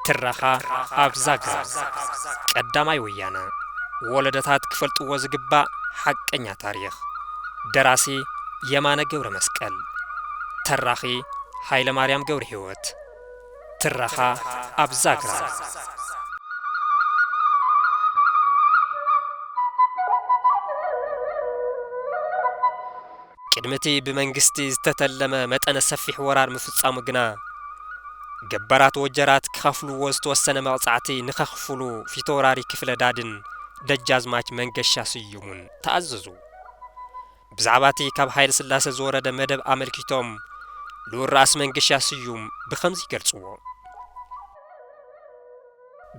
ትረኻ ኣብ ዛግራ። ቀዳማይ ወያነ። ወለዶታት ክፈልጥዎ ዝግባእ ሓቀኛ ታሪኽ። ደራሲ የማነ ገብረ መስቀል። ተራኺ ሃይለ ማርያም ገብረ ህይወት። ትረኻ ኣብ ዛግራ። ቅድሚ እቲ ብመንግስቲ ዝተተለመ መጠነ ሰፊሕ ወራር ምፍጻሙ ግና፣ ገባራት ወጀራት ክኸፍልዎ ዝተወሰነ መቕጻዕቲ ንኸኽፍሉ ፊተውራሪ ክፍለ ዳድን ደጃዝማች መንገሻ ስዩምን ተኣዘዙ። ብዛዕባ እቲ ካብ ሃይለ ስላሰ ዝወረደ መደብ ኣመልኪቶም ልኡል ራእሲ መንገሻ ስዩም ብኸምዚ ይገልጽዎ።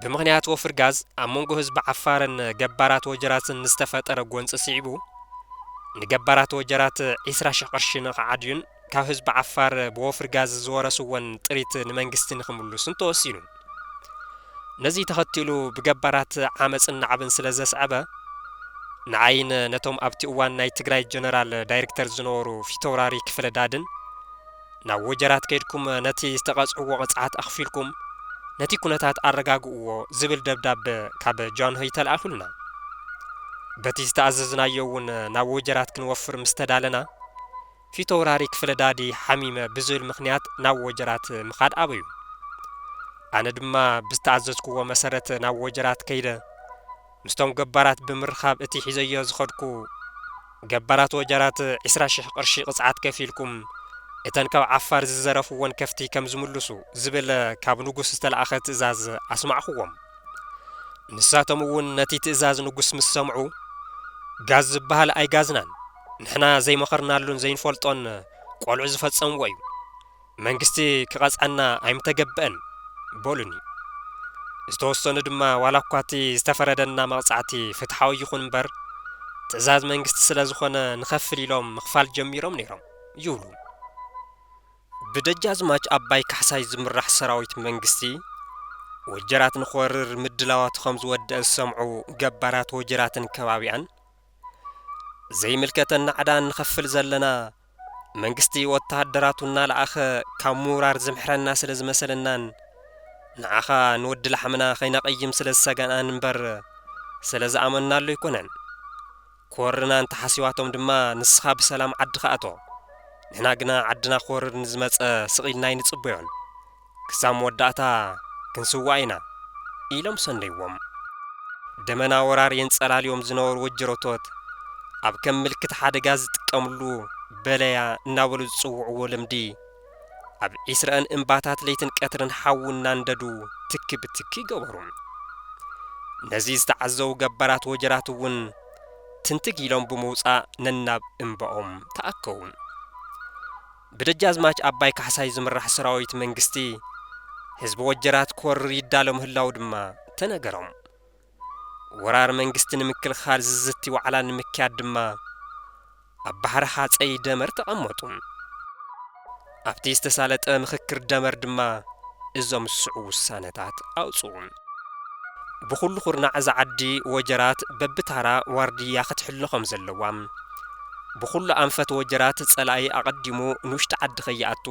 ብምኽንያት ወፍሪ ጋዝ ኣብ መንጎ ህዝቢ ዓፋርን ገባራት ወጀራትን ዝተፈጠረ ጎንፂ ስዒቡ፣ ንገባራት ወጀራት ዒስራ ሽሕ ቅርሺ ንኽዓድዩን ካብ ህዝቢ ዓፋር ብወፍሪ ጋዝ ዝወረስዎን ጥሪት ንመንግስቲ ንኽምልሱን ተወሲኑ። ነዚ ተኸቲሉ ብገባራት ዓመፅን ናዕብን ስለ ዘስዐበ፣ ንዓይን ነቶም ኣብቲ እዋን ናይ ትግራይ ጀነራል ዳይሬክተር ዝነበሩ ፊተውራሪ ክፍለ ዳድን፣ ናብ ወጀራት ከይድኩም ነቲ ዝተቐጽዕዎ ቅጽዓት ኣኽፊልኩም ነቲ ኩነታት ኣረጋግእዎ ዝብል ደብዳበ ካብ ጃንሆይ ተላእኹልና። በቲ ዝተኣዘዝናዮ እውን ናብ ወጀራት ክንወፍር ምስ ተዳለና፣ ፊተውራሪ ክፍለ ዳዲ ሓሚመ ብዝብል ምኽንያት ናብ ወጀራት ምኻድ ኣበዩ። ኣነ ድማ ብዝተኣዘዝክዎ መሰረት ናብ ወጀራት ከይደ ምስቶም ገባራት ብምርኻብ እቲ ሒዘዮ ዝኸድኩ ገባራት ወጀራት ዒስራ ሽሕ ቅርሺ ቅጽዓት ከፊልኩም እተን ካብ ዓፋር ዝዘረፍወን ከፍቲ ከም ዝምልሱ ዝብል ካብ ንጉስ ዝተላእኸ ትእዛዝ ኣስማዕኽዎም። ንሳቶም እውን ነቲ ትእዛዝ ንጉስ ምስ ሰምዑ፣ "ጋዝ ዝበሃል ኣይጋዝናን፣ ንሕና ዘይመኸርናሉን ዘይንፈልጦን ቆልዑ ዝፈጸምዎ እዩ። መንግስቲ ክቐጽዐና ኣይምተገብአን" በሉኒ። ዝተወሰኑ ድማ ዋላ እኳ እቲ ዝተፈረደና መቕጻዕቲ ፍትሓዊ ይኹን እምበር፣ ትእዛዝ መንግስቲ ስለ ዝኾነ ንኸፍል ኢሎም ምኽፋል ጀሚሮም ነይሮም ይብሉ። ብደጃዝማች ኣባይ ካሕሳይ ዝምራሕ ሰራዊት መንግስቲ ወጀራት ንኽወርር ምድላዋቱ ከም ዝወደአ ዝሰምዑ ገባራት ወጀራትን ከባቢኣን፣ ዘይምልከተና ዕዳ ንኸፍል ዘለና፣ መንግስቲ ወተሃደራቱ እናለኣኸ ካብ ምውራር ዝምሕረና ስለ ዝመሰለናን ንዓኻ ንወዲ ላሕምና ከይነቐይም ስለ ዝሰጋእናን እምበር ስለ ዝኣመንናሉ ኣይኮነን። ክወርና እንተሓሲባቶም ድማ ንስኻ ብሰላም ዓድኻ እቶ፣ ንሕና ግና ዓድና ክወርር ንዝመጸ ስቕ ኢልና ኣይንጽበዮን። ክሳብ መወዳእታ ክንስዋእ ኢና ኢሎም ሰነይዎም። ደመና ወራር የንጸላልዮም ዝነበሩ ወጀረቶት ኣብ ከም ምልክት ሓደጋ ዝጥቀምሉ በለያ እናበሉ ዝጽውዕዎ ልምዲ ኣብ ዒስረአን እምባታት ለይትን ቀትርን ሓዊ እናንደዱ ትኪ ብትኪ ገበሩ። ነዚ ዝተዓዘቡ ገባራት ወጀራት እውን ትንትግ ኢሎም ብምውጻእ ነናብ እምባኦም ተኣከቡ። ብደጃዝማች ኣባይ ካሕሳይ ዝምራሕ ሰራዊት መንግስቲ ህዝቢ ወጀራት ክወርር ይዳሎ ምህላው ድማ ተነገሮም። ወራር መንግስቲ ንምክልኻል ዝዝቲ ዋዕላ ንምክያድ ድማ ኣብ ባሕሪ ሃፀይ ደመር ተቐመጡ። ኣብቲ ዝተሳለጠ ምኽክር ደመር ድማ እዞም ዝስዑ ውሳነታት ኣውፅኡ። ብኹሉ ኩርናዕ እዛ ዓዲ ወጀራት በብታራ ዋርድያ ክትሕሎ ከም ዘለዋ፣ ብኹሉ ኣንፈት ወጀራት ጸላኢ ኣቐዲሙ ንውሽጢ ዓዲ ከይኣቱ፣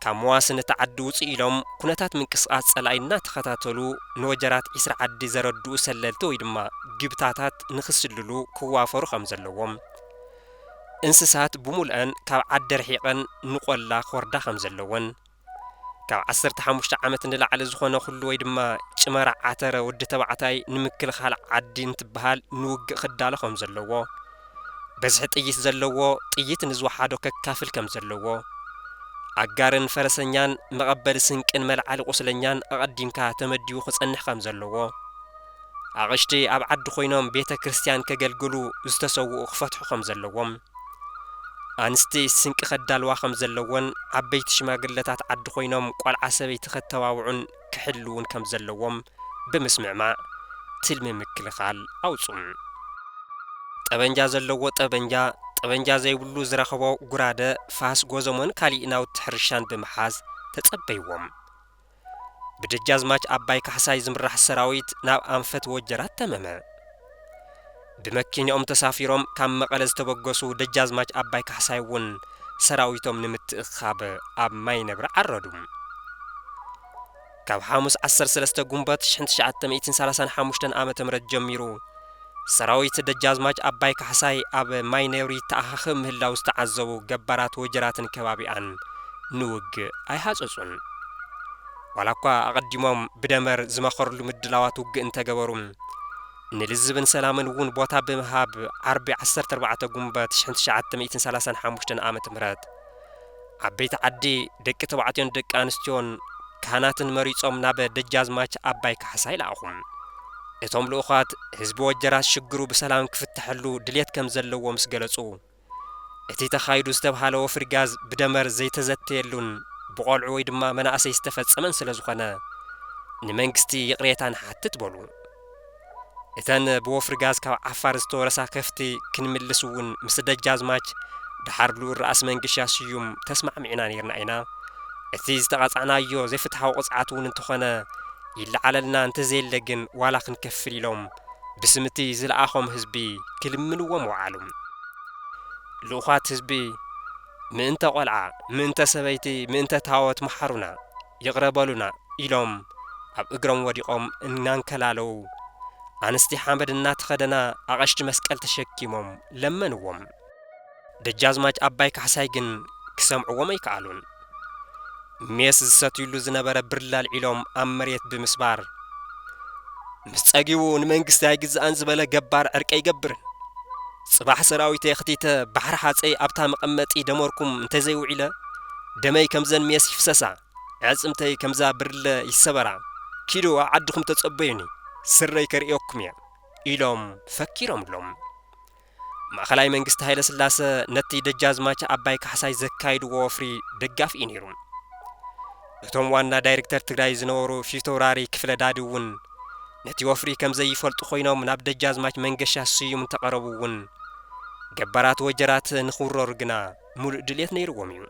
ካብ መዋስን እቲ ዓዲ ውጽእ ኢሎም ኩነታት ምንቅስቓስ ጸላኢ እናተኸታተሉ ንወጀራት ዒስራ ዓዲ ዘረድኡ ሰለልቲ ወይ ድማ ግብታታት ንኽስልሉ ክዋፈሩ ከም ዘለዎም፣ እንስሳት ብምሉአን ካብ ዓዲ ርሒቐን ንቆላ ክወርዳ ከም ዘለወን፣ ካብ ዓሰርተ ሓሙሽተ ዓመት ንላዕሊ ዝኾነ ኩሉ ወይ ድማ ጭመራ ዓተረ ወዲ ተባዕታይ ንምክልኻል ዓዲ እንትበሃል ንውግእ ክዳሎ ከም ዘለዎ፣ በዝሒ ጥይት ዘለዎ ጥይት ንዝወሓዶ ከካፍል ከም ዘለዎ፣ ኣጋርን ፈረሰኛን መቐበሊ ስንቅን መልዓሊ ቁስለኛን ኣቐዲምካ ተመዲቡ ክጸንሕ ከም ዘለዎ፣ ኣቕሽቲ ኣብ ዓዲ ኮይኖም ቤተ ክርስቲያን ከገልግሉ ዝተሰውኡ ክፈትሑ ከም ዘለዎም፣ ኣንስቲ ስንቂ ከዳልዋ ከም ዘለወን፣ ዓበይቲ ሽማግለታት ዓዲ ኮይኖም ቆልዓ ሰበይቲ ከተባብዑን ክሕልውን ከም ዘለዎም ብምስምዕማዕ ትልሚ ምክልኻል ኣውጹ። ጠበንጃ ዘለዎ ጠበንጃ፣ ጠበንጃ ዘይብሉ ዝረኸቦ ጉራደ፣ ፋስ፣ ጎዘሞን ካሊእ ናውቲ ሕርሻን ብምሓዝ ተጸበይዎም። ብደጃዝማች ኣባይ ካሕሳይ ዝምራሕ ሰራዊት ናብ ኣንፈት ወጀራት ተመመ። ብመኪንኦም ተሳፊሮም ካብ መቐለ ዝተበገሱ ደጃዝማች ኣባይ ካሕሳይ እውን ሰራዊቶም ንምትእኻብ ኣብ ማይ ነብሪ ዓረዱ። ካብ ሓሙስ ዓሰርተ ሰለስተ ጉንበት ሽሕን ትሽዓተ ሚእትን ሰላሳን ሓሙሽተን ዓመተ ምህረት ጀሚሩ፣ ሰራዊት ደጃዝማች ኣባይ ካሕሳይ ኣብ ማይ ነብሪ ይተኣኻኸብ ምህላው ዝተዓዘቡ ገባራት ወጀራትን ከባቢኣን ንውግእ ኣይሃጸጹን። ዋላ እኳ ኣቐዲሞም ብደመር ዝመኸርሉ ምድላዋት ውግእ እንተገበሩ፣ ንልዝብን ሰላምን እውን ቦታ ብምሃብ፣ ዓርቢ ዓሰርተ ኣርባዕተ ጉንበት ሽሕን ትሽዓተ ሚእትን ሰላሳን ሓሙሽተን ዓመተ ምህረት፣ ዓበይቲ ዓዲ፣ ደቂ ተባዕትዮን ደቂ ኣንስትዮን ካህናትን መሪጾም ናብ ደጃዝማች ኣባይ ካሕሳይ ለኣኹ። እቶም ልኡኻት፣ ህዝቢ ወጀራት ሽግሩ ብሰላም ክፍተሐሉ ድልየት ከም ዘለዎ ምስ ገለጹ፣ እቲ ተኻይዱ ዝተብሃለ ወፍሪ ጋዝ ብደመር ዘይተዘተየሉን ብቖልዑ ወይ ድማ መናእሰይ ዝተፈጸመን ስለ ዝኾነ፣ ንመንግስቲ ይቕሬታ ንሓትት በሉ። እተን ብወፍሪ ጋዝ ካብ ዓፋር ዝተወረሳ ከፍቲ ክንምልስ እውን ምስ ደጃዝማች ደሓር ልኡል ራእሲ መንገሻ ስዩም ተስማዕሚዕና ነይርና ኢና። እቲ ዝተቐጻዕናዮ ዘይፍትሓዊ ቅጽዓት እውን እንተኾነ ይለዓለልና፣ እንተዘየለ ግን ዋላ ክንከፍል ኢሎም ብስም እቲ ዝለኣኾም ህዝቢ ክልምንዎም ወዓሉ። ልኡኻት ህዝቢ፣ "ምእንተ ቖልዓ፣ ምእንተ ሰበይቲ፣ ምእንተ ታወት መሓሩና፣ ይቕረ በሉና" ኢሎም ኣብ እግሮም ወዲቖም እናንከላለዉ፣ ኣንስቲ ሓመድ እናተኸደና ኣቐሽቲ መስቀል ተሸኪሞም ለመንዎም። ደጃዝማች ኣባይ ካሕሳይ ግን ክሰምዕዎም ኣይከኣሉን። ሜስ ዝሰትዩሉ ዝነበረ ብርለ ኣልዒሎም ኣብ መሬት ብምስባር፣ "ምስ ጸጊቡ ንመንግስቲ ኣይግዛእን ዝበለ ገባር ዕርቂ ኣይገብርን። ጽባሕ ሰራዊተይ ኣኽቲተ ባሕሪ ሓጸይ ኣብታ መቐመጢ ደመርኩም እንተዘይውዒለ፣ ደመይ ከምዘን ሜስ ይፍሰሳ፣ ኣዕጽምተይ ከምዛ ብርለ ይሰበራ። ኪዱ ኣብ ዓድኹም ተጸበዩኒ፣ ስረይ ከርእየኩም እየ" ኢሎም ፈኪሮምሎም። ማእኸላይ መንግስቲ ሃይለ ስላሰ ነቲ ደጃዝማች ኣባይ ካሕሳይ ዘካይድዎ ወፍሪ ደጋፊ እዩ ነይሩ። እቶም ዋና ዳይሬክተር ትግራይ ዝነበሩ ፊተውራሪ ክፍለ ዳዲ እውን ነቲ ወፍሪ ከም ዘይፈልጡ ኮይኖም ናብ ደጃዝማች መንገሻ ስዩም እንተቐረቡ እውን፣ ገባራት ወጀራት ንኽውረሩ ግና ሙሉእ ድልየት ነይርዎም እዩ።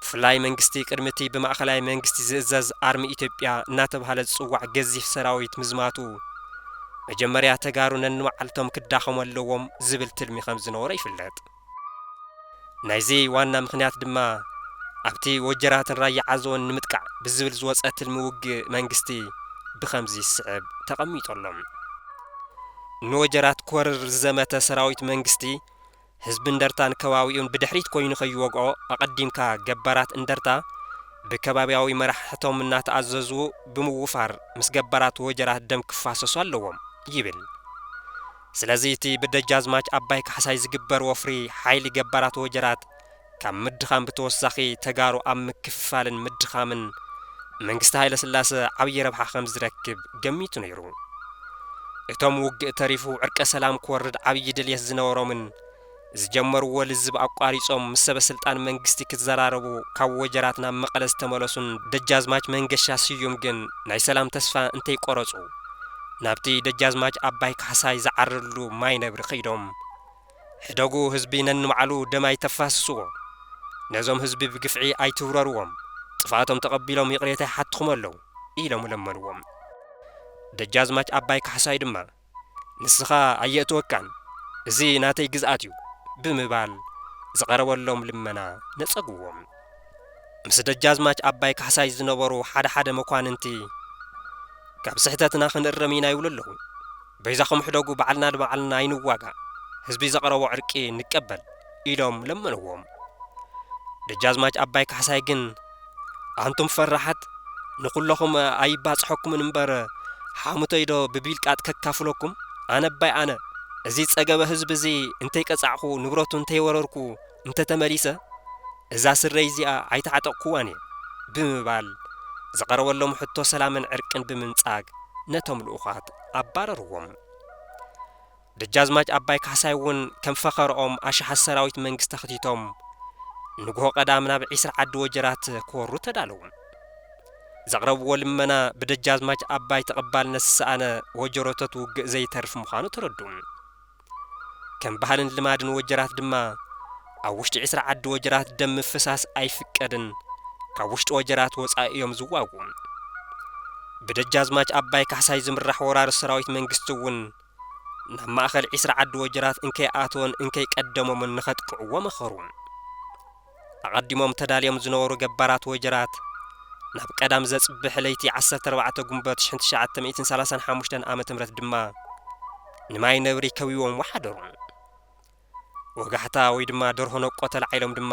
ብፍላይ መንግስቲ ቅድሚ እቲ ብማእኸላይ መንግስቲ ዝእዘዝ ኣርሚ ኢትዮጵያ እናተባህለ ዝጽዋዕ ገዚፍ ሰራዊት ምዝማቱ፣ መጀመርያ ተጋሩ ነንባዕልቶም ክዳኸሙ ኣለዎም ዝብል ትልሚ ከም ዝነበሮ ይፍለጥ። ናይዚ ዋና ምኽንያት ድማ፣ ኣብቲ ወጀራትን ራያ ዓዘቦን ንምጥቃዕ ብዝብል ዝወጸ ትልሚ ውግእ መንግስቲ ብኸምዚ ይስዕብ ተቐሚጡ ኣሎ። ንወጀራት ክወርር ዝዘመተ ሰራዊት መንግስቲ፣ ህዝቢ እንደርታን ከባቢኡን ብድሕሪት ኮይኑ ከይወግኦ፣ ኣቐዲምካ ገባራት እንደርታ ብከባቢያዊ መራሕቶም እናተኣዘዙ ብምውፋር፣ ምስ ገባራት ወጀራት ደም ክፋሰሱ ኣለዎም ይብል። ስለዚ እቲ ብደጃዝማች ኣባይ ካሕሳይ ዝግበር ወፍሪ ሓይሊ ገባራት ወጀራት ካብ ምድኻም ብተወሳኺ፣ ተጋሩ ኣብ ምክፍፋልን ምድኻምን መንግስቲ ሃይለ ስላሰ ዓብዪ ረብሓ ከም ዝረክብ ገሚቱ ነይሩ። እቶም ውግእ ተሪፉ ዕርቀ ሰላም ክወርድ ዓብዪ ድልየት ዝነበሮምን ዝጀመርዎ ልዝብ ኣቋሪጾም ምስ ሰበ ስልጣን መንግስቲ ክዘራረቡ ካብ ወጀራት ናብ መቐለ ዝተመለሱን ደጃዝማች መንገሻ ስዩም ግን ናይ ሰላም ተስፋ እንተይቆረጹ፣ ናብቲ ደጃዝማች ኣባይ ካሕሳይ ዝዓረሉ ማይ ነብሪ ከይዶም፣ "ሕደጉ ህዝቢ ነንባዕሉ ደም ኣይተፋስስዎ፣ ነዞም ህዝቢ ብግፍዒ ኣይትውረርዎም፣ ጥፍኣቶም ተቐቢሎም ይቕሬታ ይሓትኹም ኣለዉ" ኢሎም ለመንዎም። ደጃዝማች ኣባይ ካሕሳይ ድማ፣ "ንስኻ ኣየእትወካን፣ እዚ ናተይ ግዝኣት እዩ" ብምባል ዝቐረበሎም ልመና ነጸግዎም። ምስ ደጃዝማች ኣባይ ካሕሳይ ዝነበሩ ሓደ ሓደ መኳንንቲ፣ "ካብ ስሕተትና ክንእረም ኢና" ይብሉ ኣለዉ። "በይዛኹም ሕደጉ፣ ባዕልና ንባዕልና ኣይንዋጋእ፣ ህዝቢ ዘቕረቦ ዕርቂ ንቀበል" ኢሎም ለመንዎም። ደጃዝማች ኣባይ ካሕሳይ ግን፣ "ኣንቱም ፈራሓት፣ ንኹለኹም ኣይባጽሐኩምን እምበር፣ ሓሙተይ ዶ ብቢልቃጥ ከካፍለኩም? ኣነ ኣባይ ኣነ፣ እዚ ጸገበ ህዝቢ እዚ እንተይቀጻዕኹ፣ ንብረቱ እንተይወረርኩ፣ እንተተመሊሰ፣ እዛ ስረይ እዚኣ ኣይተዓጠቕኩዋን እየ" ብምባል፣ ዝቐረበሎም ሕቶ ሰላምን ዕርቅን ብምንጻግ፣ ነቶም ልኡኻት ኣባረርዎም። ደጃዝማች ኣባይ ካሕሳይ እውን ከም ፈኸርኦም ኣሽሓት ሰራዊት መንግስቲ ኣኽቲቶም፣ ንግሆ ቀዳም ናብ ዒስራ ዓዲ ወጀራት ክወሩ ተዳለዉ። ዘቕረብዎ ልመና ብደጃዝማች ኣባይ ተቐባልነት ዝሰኣነ፣ ወጀሮቶት ውግእ ዘይተርፍ ምዃኑ ተረዱ። ከም ባህልን ልማድን ወጀራት ድማ፣ ኣብ ውሽጢ ዒስራ ዓዲ ወጀራት ደም ምፍሳስ ኣይፍቀድን፣ ካብ ውሽጢ ወጀራት ወጻኢ እዮም ዝዋግኡ። ብደጃዝማች ኣባይ ካሕሳይ ዝምራሕ ወራሪ ሰራዊት መንግስቲ እውን፣ ናብ ማእኸል ዒስራ ዓዲ ወጀራት እንከይኣተወን እንከይቀደሞምን ንኸጥቅዕዎ መኸሩ። ኣቐዲሞም ተዳልዮም ዝነበሩ ገባራት ወጀራት፣ ናብ ቀዳም ዘጽብሕ ለይቲ ዓሰርተ ኣርባዕተ ጉንበት ሽሕን ትሽዓተ ሚእትን ሰላሳን ሓሙሽተን ዓመተ ምህረት ድማ ንማይ ነብሪ ከዊዎም ወሓደሩ። ወጋሕታ ወይ ድማ ደርሆ ነቆ ተላዒሎም ድማ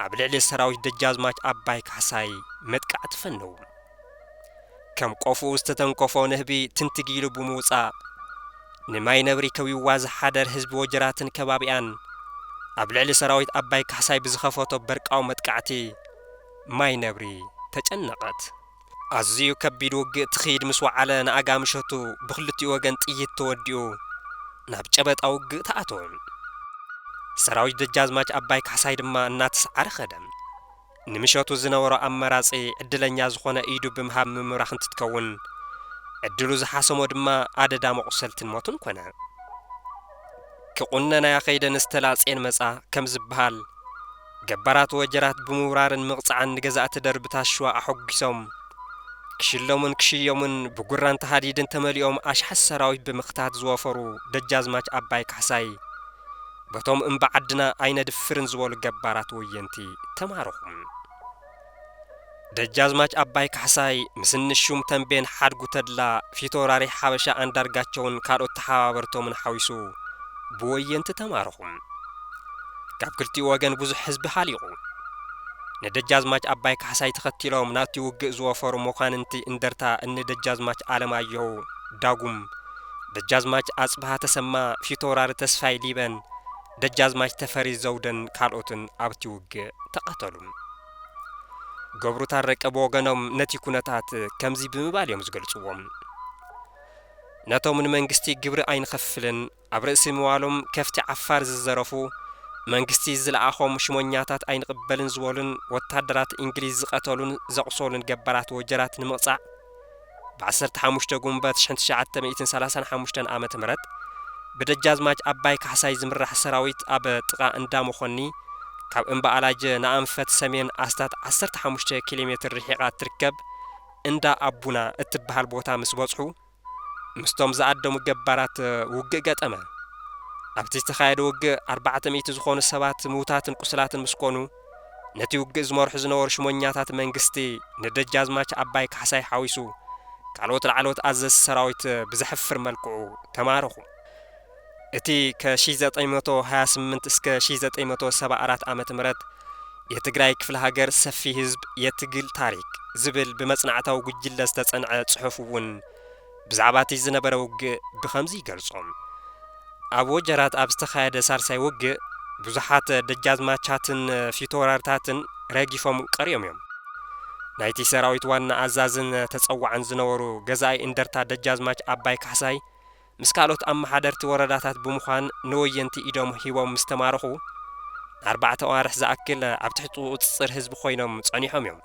ኣብ ልዕሊ ሰራዊት ደጃዝማች ኣባይ ካሕሳይ መጥቃዕቲ ፈነዉ። ከም ቆፍኡ ዝተተንከፎ ንህቢ ትንትግ ኢሉ ብምውጻእ ንማይ ነብሪ ከዊዋ ዝሓደር ህዝቢ ወጀራትን ከባቢኣን ኣብ ልዕሊ ሰራዊት ኣባይ ካሕሳይ ብዝኸፈቶ በርቃዊ መጥቃዕቲ ማይ ነብሪ ተጨነቐት። ኣዝዩ ከቢድ ውግእ ትኺድ ምስ ወዓለ ንኣጋ ምሸቱ ብክልቲኡ ወገን ጥይት ተወዲኡ ናብ ጨበጣ ውግእ ተኣተወ። ሰራዊት ደጃዝማች ኣባይ ካሕሳይ ድማ እናተሰዓረ ኸደ። ንምሸቱ ዝነበሮ ኣማራጺ ዕድለኛ ዝኾነ ኢዱ ብምሃብ ምምራኽ እንትትከውን፣ ዕድሉ ዝሓሰሞ ድማ ኣደዳ መቑሰልትን ሞትን ኮነ። ክቑነናያ ከይደን ዝተላጽየን መጻ ከም ዝበሃል፣ ገባራት ወጀራት ብምውራርን ምቕጻዕን ንገዛእቲ ደርብታት ሽዋ ኣሐጒሶም፣ ክሽለሙን ክሽየሙን ብጉራን ተሃዲድን ተመሊኦም ኣሽሓት ሰራዊት ብምኽታት ዝወፈሩ ደጃዝማች ኣባይ ካሕሳይ፣ በቶም እምባ ዓድና ኣይነድፍርን ዝበሉ ገባራት ወየንቲ ተማረኹ። ደጃዝማች ኣባይ ካሕሳይ ምስ ንሹም ተንቤን ሓድጉ ተድላ ፊተውራሪ ሓበሻ ኣንዳርጋቸውን ካልኦት ተሓባበርቶምን ሓዊሱ ብወየንቲ ተማረኹ። ካብ ክልቲኡ ወገን ብዙሕ ህዝቢ ሃሊቑ። ንደጃዝማች ኣባይ ካሕሳይ ተኸቲሎም ናብቲ ውግእ ዝወፈሩ መኳንንቲ እንደርታ እኒ ደጃዝማች ኣለማየሁ ዳጉም፣ ደጃዝማች ኣጽብሃ ተሰማ፣ ፊተውራሪ ተስፋይ ሊበን፣ ደጃዝማች ተፈሪ ዘውደን ካልኦትን ኣብቲ ውግእ ተቐተሉ። ገብሩ ታረቀ ብወገኖም ነቲ ኩነታት ከምዚ ብምባል እዮም ዝገልጽዎ። ነቶም ንመንግስቲ ግብሪ ኣይንኸፍልን፣ ኣብ ርእሲ ምዋሎም ከፍቲ ዓፋር ዝዘረፉ፣ መንግስቲ ዝለኣኾም ሽሞኛታት ኣይንቕበልን ዝበሉን ወታደራት እንግሊዝ ዝቐተሉን ዘቑሰሉን ገባራት ወጀራት ንምቕጻዕ፣ ብ ዓሰርተ ሓሙሽተ ጉንበት ሽሕን ትሽዓተ ሚእትን ሰላሳን ሓሙሽተን ዓመተ ምህረት ብደጃዝማች ኣባይ ካሕሳይ ዝምራሕ ሰራዊት ኣብ ጥቓ እንዳ መኾኒ፣ ካብ እምባ ኣላጀ ንኣንፈት ሰሜን ኣስታት ዓሰርተ ሓሙሽተ ኪሎ ሜትር ርሒቓ እትርከብ እንዳ ኣቡና እትበሃል ቦታ ምስ በጽሑ፣ ምስቶም ዝኣደሙ ገባራት ውግእ ገጠመ። ኣብቲ ዝተኻየደ ውግእ ኣርባዕተ ሚእቲ ዝኾኑ ሰባት ምዉታትን ቁስላትን ምስ ኮኑ፣ ነቲ ውግእ ዝመርሑ ዝነበሩ ሽሞኛታት መንግስቲ ንደጃዝማች ኣባይ ካሕሳይ ሓዊሱ ካልኦት ላዕለዎት ኣዘዝቲ ሰራዊት ብዘሕፍር መልክዑ ተማረኹ። እቲ ከ-ሺሕ ዘጠኝ መቶ ሃያ ስምንት እስከ ሺሕ ዘጠኝ መቶ ሰባ ኣራት ዓመተ ምህረት የትግራይ ክፍለ ሃገር ሰፊ ህዝብ የትግል ታሪክ ዝብል ብመጽናዕታዊ ጉጅለ ዝተጸንዐ ጽሑፍ እውን ብዛዕባ እቲ ዝነበረ ውግእ ብኸምዚ ይገልጾ። ኣብ ወጀራት ኣብ ዝተኻየደ ሳልሳይ ውግእ ብዙሓት ደጃዝማቻትን ፊተወራርታትን ረጊፎም ቀርዮም እዮም። ናይቲ ሰራዊት ዋና ኣዛዝን ተጸዋዕን ዝነበሩ ገዛኢ እንደርታ ደጃዝማች ኣባይ ካሕሳይ ምስ ካልኦት ኣመሓደርቲ ወረዳታት ብምዃን ንወየንቲ ኢዶም ሂቦም ምስ ተማረኹ፣ ንኣርባዕተ ኣዋርሕ ዝኣክል ኣብ ትሕቲ ቁጽጽር ህዝቢ ኮይኖም ጸኒሖም እዮም።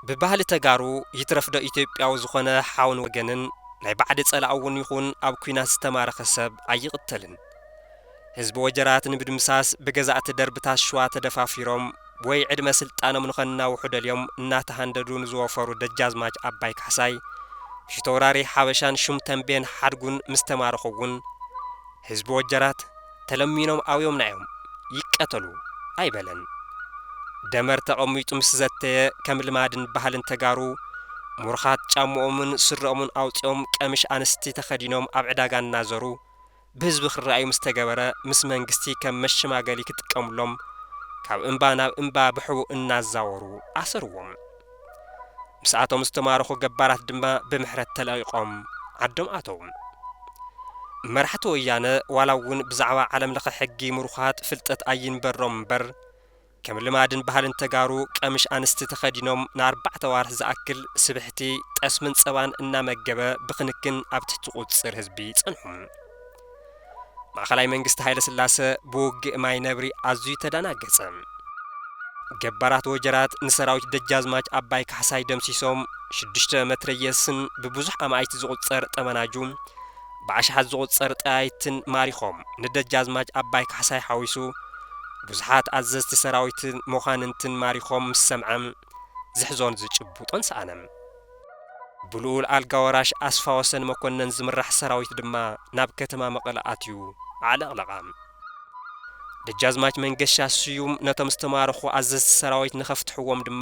ብባህሊ ተጋሩ ይትረፍዶ ኢትዮጵያዊ ዝኾነ ሓውን ወገንን ናይ ባዕዲ ጸላእ እውን ይኹን ኣብ ኲናት ዝተማረኸ ሰብ ኣይቕተልን። ህዝቢ ወጀራት ንምድምሳስ ብገዛእቲ ደርብታት ሽዋ ተደፋፊሮም ወይ ዕድመ ስልጣኖም ንኸናውሑ ደልዮም እናተሃንደዱ ንዝወፈሩ ደጃዝማች ኣባይ ካሕሳይ፣ ፊተውራሪ ሓበሻን ሹም ተንቤን ሓድጉን ምስ ተማረኹ እውን፣ ህዝቢ ወጀራት ተለሚኖም ኣውዮምና እዮም፣ ይቀተሉ ኣይበለን። ደመር ተቐሚጡ ምስ ዘተየ፣ ከም ልማድን ባህልን ተጋሩ፣ ሙርኻት ጫምኦምን ስረኦምን ኣውጺኦም ቀምሽ ኣንስቲ ተኸዲኖም ኣብ ዕዳጋ እናዘሩ፣ ብህዝቢ ክረኣዩ ምስ ተገበረ፣ ምስ መንግስቲ ከም መሸማገሊ ክጥቀሙሎም፣ ካብ እምባ ናብ እምባ ብሕቡእ እናዛወሩ ኣሰርዎም። ምስኣቶም ዝተማረኹ ገባራት ድማ ብምሕረት ተለቒቖም ዓዶም ኣተዉ። መራሕቲ ወያነ ዋላ እውን ብዛዕባ ዓለም ለኸ ሕጊ ምሩኻት ፍልጠት ኣይንበሮም እምበር፣ ከም ልማድን ባህልን ተጋሩ ቀምሽ ኣንስቲ ተኸዲኖም ንኣርባዕተ ኣዋርሕ ዝኣክል ስብሕቲ፣ ጠስምን ጸባን እናመገበ ብክንክን ኣብ ትሕቲ ቁጽጽር ህዝቢ ጸንሑ። ማእኸላይ መንግስቲ ሃይለ ስላሰ ብውግእ ማይ ነብሪ ኣዝዩ ተደናገጸ። ገባራት ወጀራት ንሰራዊት ደጃዝማች ኣባይ ካሕሳይ ደምሲሶም፣ ሽዱሽተ መትረየስን ብብዙሕ ኣማኢት ዝቑጸር ጠመናጁ፣ ብኣሽሓት ዝቑጸር ጠያይትን ማሪኾም፣ ንደጃዝማች ኣባይ ካሕሳይ ሓዊሱ ብዙሓት ኣዘዝቲ ሰራዊትን መኳንንትን ማሪኾም ምስ ሰምዐ፣ ዝሕዞን ዝጭቡጦን ሰኣነ። ብልኡል ኣልጋ ወራሽ ኣስፋ ወሰን መኮነን ዝምራሕ ሰራዊት ድማ ናብ ከተማ መቐለ ኣትዩ ኣዕለቕለቓ። ደጃዝማች መንገሻ ስዩም ነቶም ዝተማረኹ ኣዘዝቲ ሰራዊት ንኸፍትሕዎም ድማ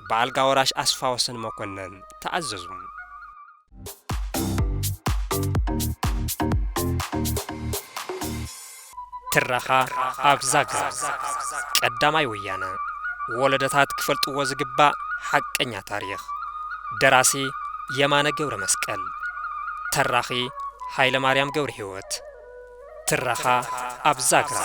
ብኣልጋ ወራሽ ኣስፋወሰን መኮነን ተኣዘዙ። ትረኻ ኣብ ዛግራ። ቀዳማይ ወያነ። ወለዶታት ክፈልጥዎ ዝግባእ ሓቀኛ ታሪኽ። ደራሲ የማነ ገብረ መስቀል። ተራኺ ሃይለ ማርያም ገብረ ህይወት። ትረኻ ኣብ ዛግራ።